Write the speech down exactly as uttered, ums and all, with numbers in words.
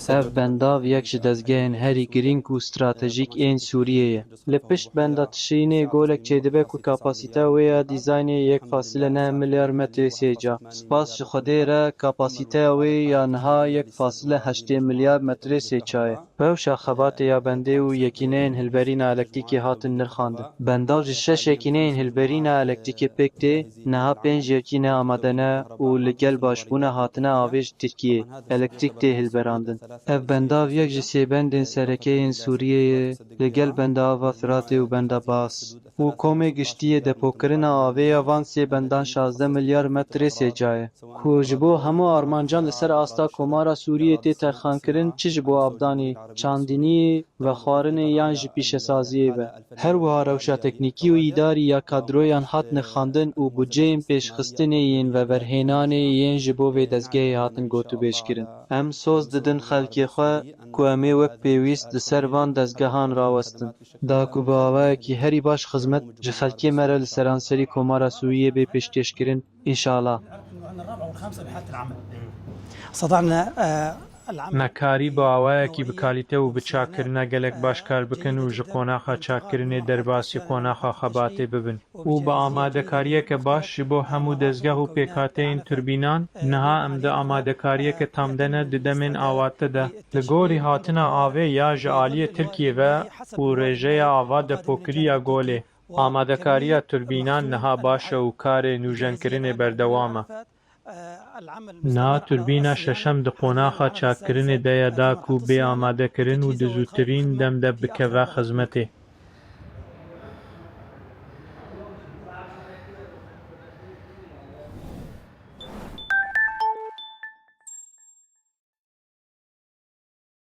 Ev bendav yek ji dezgehên herî girîng û stratejîk ên Sûriyê ye. Li pişt benda Tişrînê golek çêdibe ku kapasîteya wê ya dîzaynê yek fasîle neh milyar metrê sêca. Spas ji Xwedê re kapasîteya wê ya niha yek fasîle heştê milyar metrê sêça ye. Rewşa xebatê ya bendê û yekîneyên hilberîna elektrîkê hatin nirxandin. Bendav ji şeş yekîneyên hilberîna elektrîkê pêk tê, niha pênc yekîne amade ne û li gel başbûna hatina avê ji Tirkiyê, elektrîk tê hilberandin. Ev bendav yek ji sê bendên sereke yên Sûriyê ye, li gel benda ava Firatê û benda Bas û komê giştî yê depokirina avê ya van sê bendan şazdeh milyar metrê sêca ye. Ku ji bo hemû armancan li ser asta Komara Sûriyê tê terxankirin, çi ji bo avdanê, çandiniyê, vexwarinê yan jî pîşesaziyê be. Her wiha rewşa teknîkî û îdarî ya kadroyan hat nirxandin û budceyên pêşxistinê yên veberhênanê yên ji bo vê dezgehê hatin gotûbêjkirin. Em soz didin xelkê xwe ku em ê wek pêwîst li ser van dezgehan rawestin. Da ku bi awayekî herî baş xizmet ji xelkê me re li seranserî Komara Sûriyê bê pêşkêşkirin, înşala. Me karî bi awayekî bi kalîte û bi çakkirina gelek baş kar bikin û ji qonaxa çakkirinê derbasî qonaxa xebatê bibin û bi amadekariyeke baş ji bo hemû dezgeh û pêkhateyên turbînan, niha em di amadekariyeke tam de ne di demên awate de. Li gorî hatina avê ya ji aliyê Tirkiyê ve û rêjeya ava depokirî ya golê, amadekariya turbînan niha baş e û karê nûjenkirinê berdewam e. Niha turbîna şeşem di qonaxa çakkirinê de ye da ku bê amadekirin û di zûtirîn dem de bikeve xizmetê.